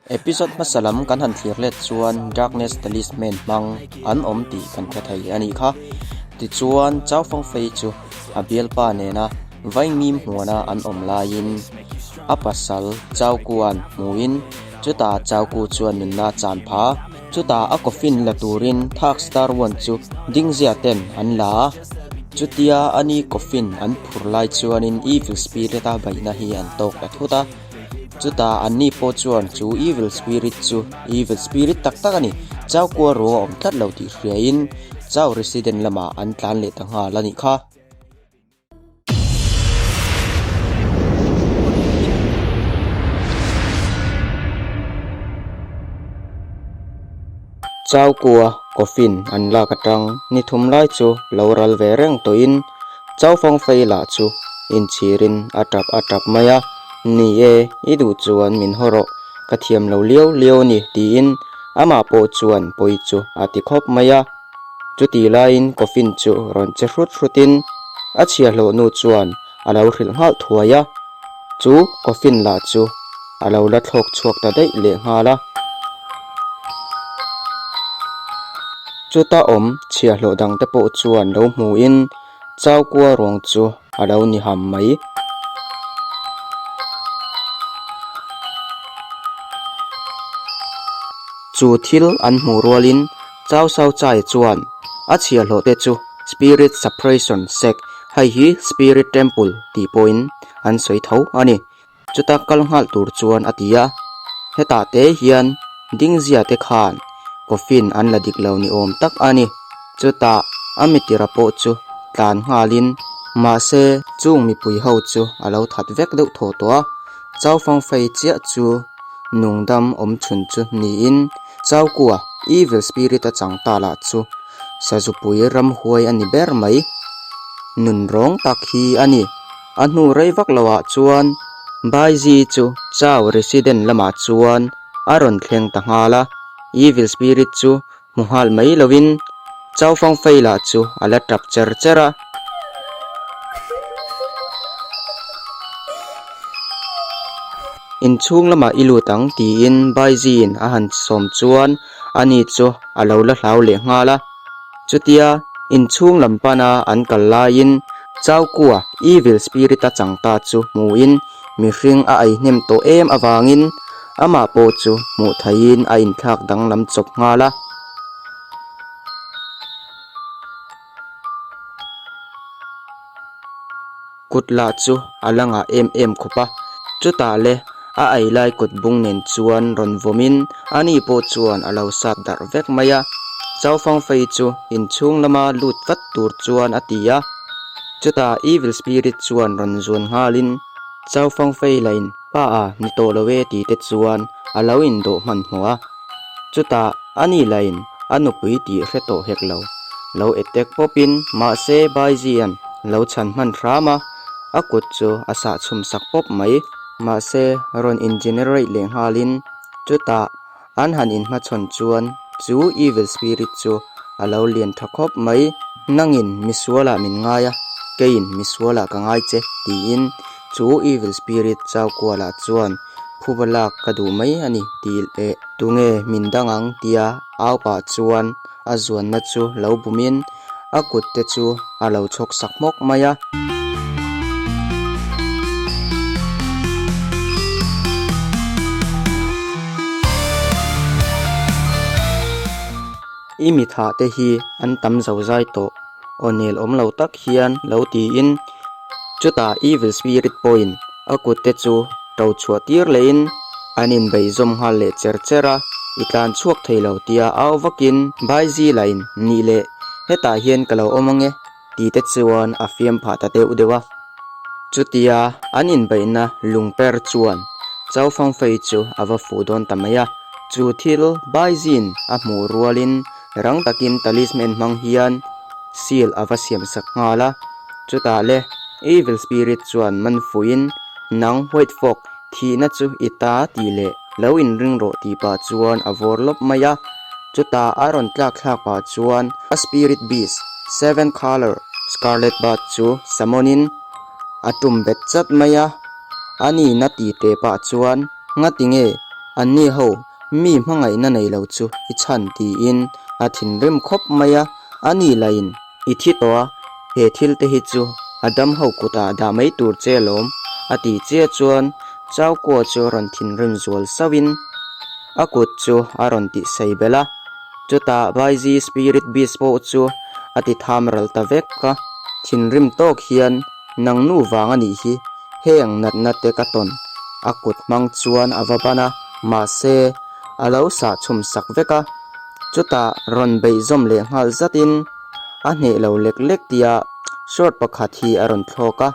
Episode hmasa lam kan han thlir let chuan Darkness Talisman hmang an awm tih kan hre thei a nih kha. Tichuan Chau Fangfei chu a bialpa nena Vaimim hmuana an awm laiin a pasal Chau Kuan hmuin chutah Chau Ku chuan nunna a chan pha. Chutah a coffin la turin Thak Star One chu Dingzia ten an la a. Chutia ani coffin an phur lai chuanin Evil Spirit a beihna hi an tawk ta thut a. Chutah anni pawh chuan chu Evil Spirit chu Evil Spirit tak tak a ni, Chau kua ruang a awm tlat lo tih hriain Chau Resident lamah an tlan leh ta nghal a nih kha. Chau kua coffin an lak atang ni thum lai chu lo ral ve reng tawhin Chau Fangfei lah chu inchhirin a tap a tap mai a, Ni e, i duh chuan min haw rawh, ka thiam lo liau liau a ni tiin amah pawh chuan pawi chu a ti khawp mai a. Chuti laiin coffin chu rawn che hrut hrutin a chhiahhlawh nu chuan a lo hrilh nghal thuai a, chu coffin lah chu a lo la thlawk chhuak ta daih leh nghal a. Chuta awm chhiahhlawh dangte pawh chuan lo hmuin Chaukua ruang chu a lo ni ham mai. Chu thil an hmuh rualin Chau Sao Chai chuan a chhiahhlawh te chu Spirit Suppression Sect, hei hi Spirit Temple tih pawhin an sawi tho a ni. Chuta kal nghal tur chuan a ti a, hetah te hian Dingzia te khan coffin an la dik lo ni awm tak a ni. Chutah a mitira pawh chu tlan nghalin mahse chung mipui ho chu a lo that vek deuh thaw tawh a, Chau Fangfei chiah chu nungdam awm chhun chu niin Chaukua evil spirit a chang ta lah chu Sazupui ramhuai a ni ber mai. Nun rawng tak hi a ni. A hnu rei vak lo ah chuan Baiji chu Chau resident lamah chuan a rawn thleng ta nghal a, evil spirit chu hmu nghal mai lovin Chau Fangfei lah chu a la tap cher cher a. Inchhung lamah i lut ang tiin Baiji-in a han sawm chuan ani chu a lo la hlau leh nghal a. Chutia inchhung lam pana an kal laiin Chaukua evil spirit a chang ta chu hmuin mihring a ei hnem tawh em avangin amah pawh chu hmuh theihin a inthlak danglam chawp nghal a. Kut lah chu a la ngah em em khawp a, chutah le a ei lai kut bung nen chuan rawn vawmin ani pawh chuan a lo sat darh vek mai a. Chau Fangfei chu inchhung lama lut vat tur chuan a ti a, chutah Evil Spirit chuan rawn zuan nghalin Chau Fangfei lain pa a ni tawh lo e tih te chuan a lo indawh hmanhmawh a. Chutah ani lain a nupui tih hre tawh hek lo. Lo attack pawpin mahse Baizian lo chhan hman hram a, a kut chu a sah chhum sak pawp mai. Mahse rawn in generate leh nghalin chutah an han inhmachhawn chuan chu evil spirit chu a lo lian tha khawp mai. Nangin misualah min ngai a, keiin misualah ka ngai che tiin chu evil spirit chau kualah chuan Phuba lak ka duh mai a ni tih leh tunge min dang ang tia au pah chuan a zuanna chu lo bumin a kut te chu a lo chhawk sak hmawk mai a. I mi thah te hi an tam zo zai tawh aw nel awm lo tak hian lo tiin chutah evil spirit pawhin a kut te chu to chhuah tir lehin an inbeihzawm nghal leh cher cher a, i tlan chhuak thei lo tia au vakin Baiji lain nih leh hetah hian ka lo awm ange tih te chuan a fiam phah ta deuh deuh a. Chutia an inbeihna lungper chuan Chau Fangfei chu a va fuh dawn ta mai a, chu thil Baiji'n a hmuh rualin rang takin talisman hmang hian seal a va siam sak nghal a, chutah le Evil Spirit chuan man fuhin Nang White Fog, thihna chu i ta tih leh lo inring rawh tih pah chuan a vawr lawp mai a, chutah a rawn tlak thlak pah chuan a Spirit Beast Seven Colour Scarlet Bud chu summon in a tum bet chat mai a, a nihna tih teh pah chuan Ngati nge? Anni ho mi hmangaihna nei lo chu i chhan tiin a thinrim khawp mai a, a ni lahin i thi tawh a, he thil te hi chu a dam ho kutah dah mai tur che alawm a tih chiah chuan Chaukua chu rawn thinrim zual sauhin a kut chu a rawn tihsei belh a, chutah Baiji Spirit Beast pawh chu a ti tham ral ta vek a, thinrim tawk hian nang nu vang a nih hi heng natna te ka tawn a kut hmang chuan a va ban a, mahse a lo sah chhum sak vek a, chutah rawn beih zawm leh nghal zatin a hneh lo lek lek tia short pakhat hi a rawn thlawk a.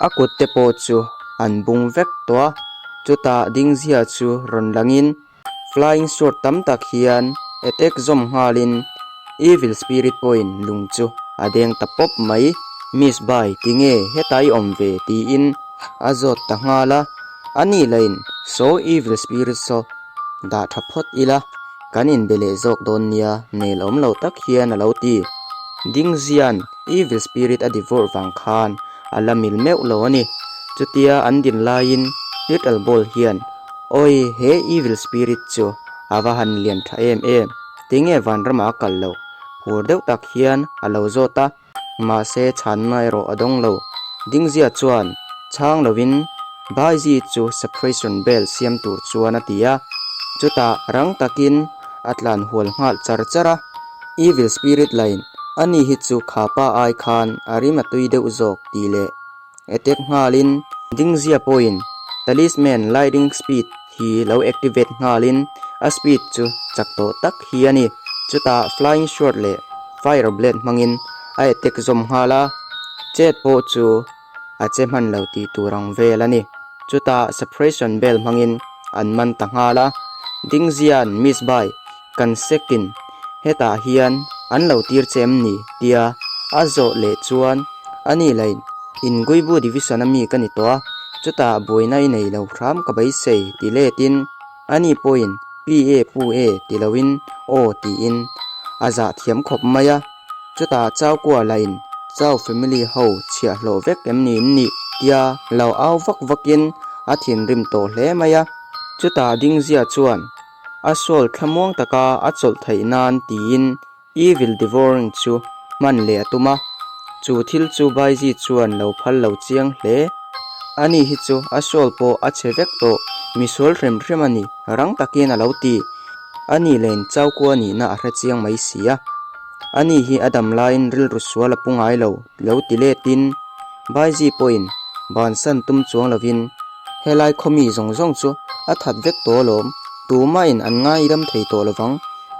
A kut te pawh chu an bung vek tawh a, chutah Dingzia chu rawn langin Flying sword tam tak hian attack zawm nghalin Evil spirit pawhin lung chu a deng ta pawp mai. Miss Bai tinge heta i awm ve tiin a zawt ta nghal a, a ni lahin saw evil spirit saw dah tha phawt ila kan inbe leh zawk dawn nia nel awm lo tak hian a lo ti. Dingzian Evil spirit a divorce vang khan a la mil meuh lo a ni. Chutia an din laiin Little Ball hian, Awi, he evil spirit chu a va han lian tha em em, tinge vanramah a kal loh? Phur deuh tak hian a lo zawt a, mahse chhanna erawh a dawng lo. Dingzia chuan chhang lovin Baiji chu suppression bell siam tur chuan a ti a, chutah rang takin a tlan hual nghal char char a. Evil spirit lain ani hi chu kha pa ai khan a rim a tui deuh zawk tih leh attack nghalin Dingzia pawhin talisman lightning speed hi lo activate nghalin a speed chu chak tawh tak hi a ni. Chutah flying sword leh fire blade hmangin a attack zawm nghal a, chet pawh chu a che hman lo tih tur ang vel a ni. Chutah suppression bell hmangin an man ta nghal a, Dingzia'n Miss Bai Kan sekin hetah hian an lo tir che em ni? tia a zawh leh chuan a ni lain in Guibu Division a mi ka ni tawh a, chutah buaina i nei lo hram ka beisei ti letin a ni pawhin pi e pu e ti loin aw tiin a zah thiam khawp mai a, chutah Chaukua lain Chau family ho chhiahhlawh vek em ni in nih? tia lo au vak vakin a thinrim tawh hle mai a, chutah Dingzia chuan A soul thlamuang taka a chawlh theih nan tiin Evil Devouring chu hman leh a tum a, chu thil chu Baiji chuan lo phal lo chiang hle. Ani hi chu a soul pawh a chhe vek tawh, misual hrem hrem a ni, rang takin a lo ti. Ani len Chaukua nihna a hre chiang mai si a. Ani hi a dam laiin rilru sual a pu ngai lo, lo ti letin Baiji pawhin bansan tum chuang lovin, Helai khawmi zawng zawng chu a that vek tawh alawm, tumahin an ngaidam thei tawh lovang,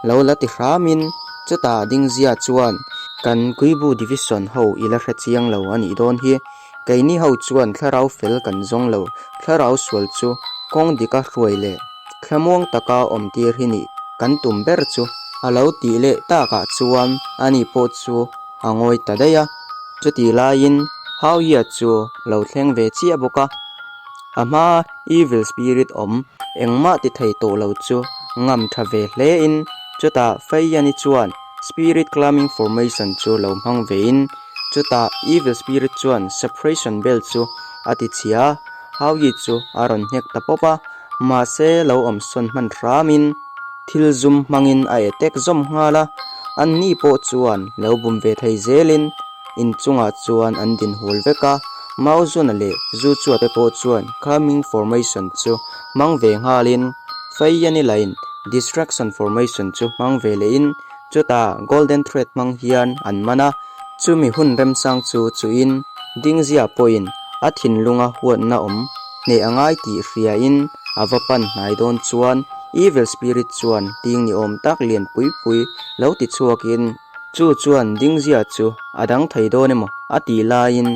lo la ti hramin chutah Dingzia chuan kan Kuibu Division ho i la hre chiang lo a nih dawn hi, keini ho chuan thlarau fel kan zawng lo, thlarau sual chu kawng dika hruai leh thlamuang taka awm tir hi nih kan tum ber chu a lo tih leh takah chuan ani pawh chu a ngawi ta daih a, chutih laiin Hauia chu lo thleng ve chiah bawk a, a hmaa evil spirit awm engmah ti thei tawh lo chu ngam tha ve hle in chutah Feiani chuan spirit climbing formation chu lo hmang ve in chutah evil spirit chuan suppression bell chu a ti chhia a, Hauyi chu a rawn hnek ta pawp a, mahse lo awm sawn hman hram in. Thil zum hmangin a attack zawm nghal a, anni pawh chuan lo bum ve thei zelin inchungah chuan an din hawl vek a, Mao Zuna leh Zhu Chua te pawh chuan Coming Formation chu hmang ve nghalin Fei Yani lain Distraction Formation chu hmang ve lehin chutah Golden Thread hmang hian an man a, chumi hun remchang chu chuhin Dingzia pawhin a thinlunga huatna awm hneh a ngai tih hriain A va pan hnai dawn chuan Evil Spirit chuan ting ni awm tak lian pui pui lo ti chhuakin chu chuan Dingzia chu a dang thei dawn emaw a tih laiin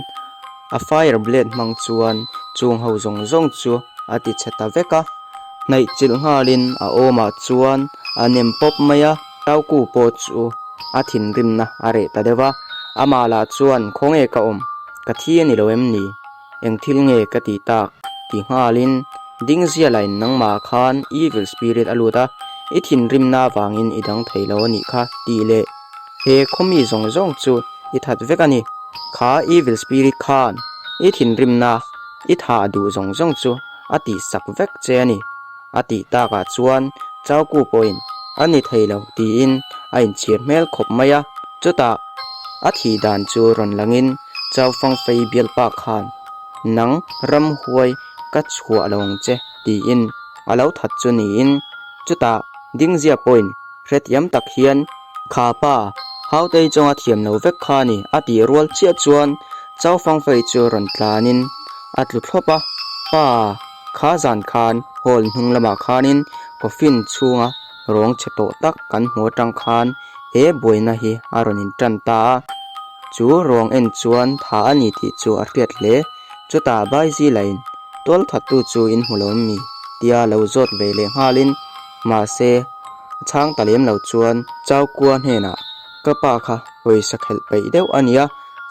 a fire blade hmang chuan chung ho zawng zawng chu a ti chhe ta vek a. Hnaih chilh nghalin a awmah chuan a nem pawp mai a, Tauku pawh chu a thinrimna a reh ta deuh a, amah lah chuan khawnge ka awm, ka thi a ni lo em ni? Eng thil nge ka tih tak? ti nghalin Dingzia lain nangmah khan evil spirit a lut a, I thinrimna avangin i dang thei lo a nih kha tih leh he khaw mi zawng zawng chu i that vek a ni. Kha evil spirit khan i thinrimna i thah duh zawng zawng chu a tihsak vek che a ni. A tih takah chuan Chauku pawhin a ni thei lo tiin a inchhir hmel khawp mai a. Chutah a thih dan chu rawn langin Chau Fangfei bialpa khan nang ramhuai ka chhuah lo ang che tiin a lo that chu niin chutah Dingzia pawhin hrethiam tak hian kha pa Hautei chunga thiam lo vek kha a ni a tih rual chiah chuan Chau Fangfei chu rawn tlanin a tlu thlawp a, pa kha zan khan hall hnung lamah khanin coffin chhunga rawng chhe tawh tak kan hmu atang khan he buaina hi a rawn intan ta a, chu ruang en chuan tha a ni tih chu a hriat hle. Chutah Baizila in tual thattu chu in hmu lo em mi? tia lo zawt ve leh nghalin mahse a chhang ta lem lo chuan Chaukua hnenah ka pa kha pawisa khelh peih deuh a nia,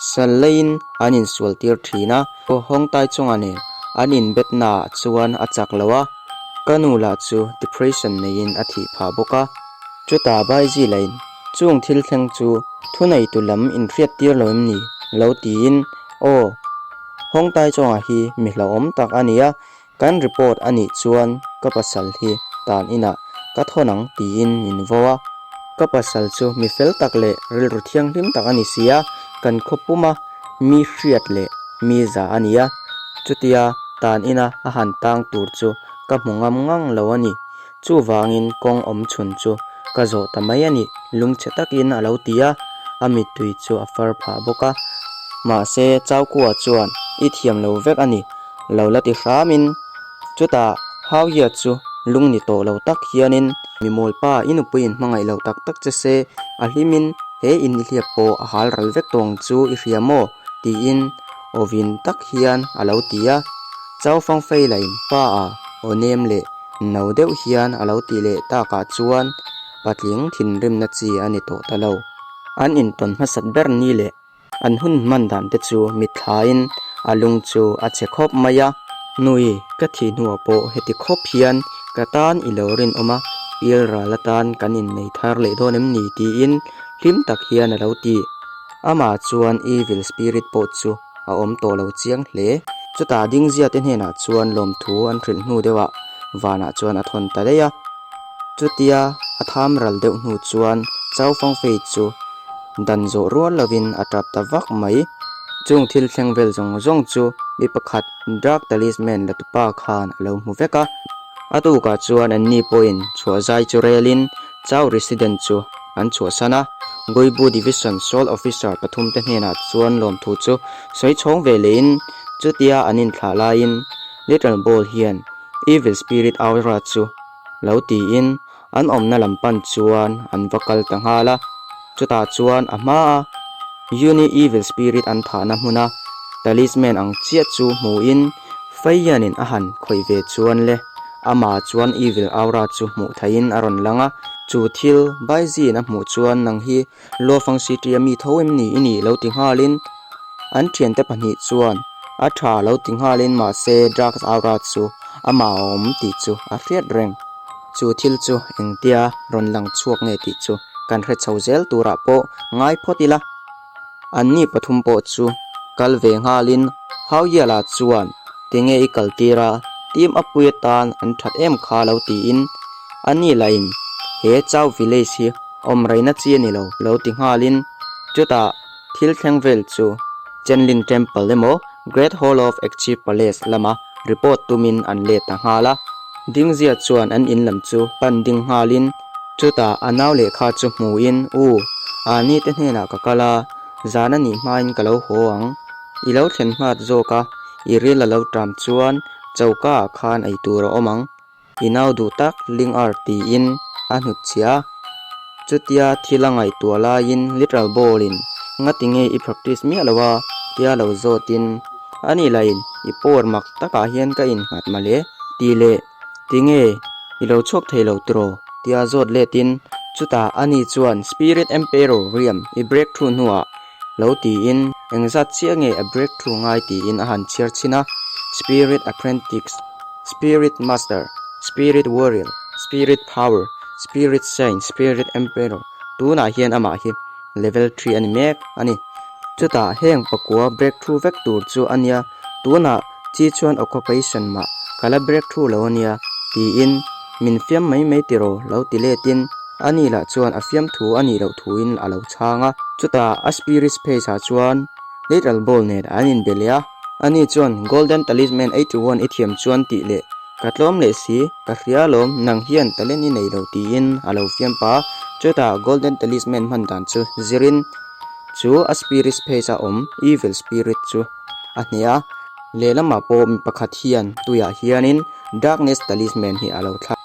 sal leiin an insual tir thin a, Hawngtai chunga nen an inbetnaah chuan a chak lo a, ka nu lah chu depression neiin a thih phah bawk a. Chutah Baizila in chung thil thleng chu thuneitu lam inhriat tir lo em ni? lo tiin, Aw, Hawngtai chungah hi mi hlauhawm tak a nia, kan report a nih chuan ka pasal hi tan inah ka thawn ang tiin min vo a. Ka pasal chu mi fel tak leh rilru thianghlim tak a ni si a, kan khaw puma mi hriat leh mi za a nia, chutia tan ina a han tang tur chu ka hmu ngam ngang lo a ni. Chuvangin kawng awm chhun chu ka zawh ta mai a ni, lungchhe takin a lo ti a, a mittui chu a far phah bawk a. Mahse, Chaukua chuan i thiam lo vek a ni, lo la ti hramin. Chutah, Hauhia chu lung ni tawh lo tak hianin, Mi mawlpa, i nupuiin hmangaih lo tak tak che se, a hlimin he in i hliap pawh a hal ral vek tawng chu i hria maw? tiin awvin tak hian a lo ti a. Chau Fangfei lain pa a aw nem leh No deuh hian a lo tih leh takah chuan patling thinrimna chi a ni tawh ta lo. An intawn hmasat ber ni leh an hun hman dan te chu mitthlain a lung chu a chhe khawp mai a. Nui, ka thih hnuah pawh heti khawp hian ka tan i lo rinawm a, Pilral atan kan innei thar leh dawn em ni tiin hlim tak hian a lo ti. Amah chuan evil spirit pawh chu a awm tawh lo chiang hle. Chutah Dingzia te hnenah chuan lawmthu an hrilh hnu deuhah vanah chuan a thawn ta daih a. Chutia a tham ral deuh hnu chuan Chau Fangfei chu dan zawh rual lovin a tap ta vak mai. Chung thil thleng vel zawng zawng chu mi pakhat Dark Talisman la tupa khan a lo hmu vek a. A tukah chuan anni pawhin chhuah zai chu relin Chau Resident chu an chhuahsan a, Guibu Division Sole Officer pathumte hnenah chuan lawmthu chu sawi chhawng ve lehin chutia an inthlah laiin Little Ball hian Evil Spirit Aura chu lo tiin an awmna lam pan chuan an va kal ta nghal a, chutah chuan a hmaa Uni Evil Spirit an thahna hmuna Talisman ang chiah chu hmuin Feihianin a han khawih ve chuan le, amah chuan Evil Aura chu hmuh theihin a rawn lang a, chu thil Baizin a hmuh chuan nang hi Luofang City a mi tho em ni i nih lo ti nghalin an thiante pahnih chuan a tha lo ti nghalin mahse Dark Aura chu amah a awm tih chu a hriat reng. Chu thil chu engtia rawn lang chhuak nge tih chu kan hre chho zel turah pawh ngai phawt ila. Anni pathum pawh chu kal ve nghalin Hauiala chuan tinge i kal tir a, team a pui atan an that em kha lo tiin ani lahin he Chau village hi awm reina chi a ni lo lo ti nghalin chutah thil thleng vel chu Chenlin Temple emaw Great Hall of Ekchi Palace lama report tumin an let ta nghal a. Dingzia chuan an in lam chu pan ding nghalin Chutah a nau lehkha chu hmuin, U, Ani te hnenah ka kal a, zan a nih hmain ka lo haw ang. I lo thlen hmat zawk a, i ril a lo ṭam chuan choka ah khan ei tur a awm ang. I nau duh tak Ling Ar tiin a hnutchhiah a. Chutia thil a ngaihtuah laiin literal ball in ngati nge i practice miah lo a tia lo zawtin, Ani lahin i power mak takah hian ka innghat mawle tih leh Tinge i lo chhuak thei lo tiraw? tia zawt letin chutah ani chuan Spirit Emperor riam i break through hnuah lo tiin engzat chiah nge a break through ngai tiin a han chhiar chhin a, Spirit Apprentice, Spirit Master, Spirit Warrior, Spirit Power, Spirit Saint, Spirit Emperor, tunah hian amah hi level three a ni mek a ni. Chutah heng pakua breakthrough vek tur chu a nia, tunah chi chuan occupation mah ka la breakthrough lo a nia tiin min fiam mai mai tiraw lo ti letin ani lah chuan a fiamthu a nih loh thuin a lo chhang a. Chutah a spirit space ah chuan Little Ball nen an inbe leh a, ani chuan Golden Talisman 81 i thiam chuan tih leh Ka tlawm leh si, ka hria alawm, nang hian talent i nei lo tiin a lo fiam pah a, chutah Golden Talisman hman dan chu zirin chu a spirit space a awm evil spirit chu a hneh a, lehlamah pawh mi pakhat hian tuiah hianin Darkness Talisman hi a lo thlak.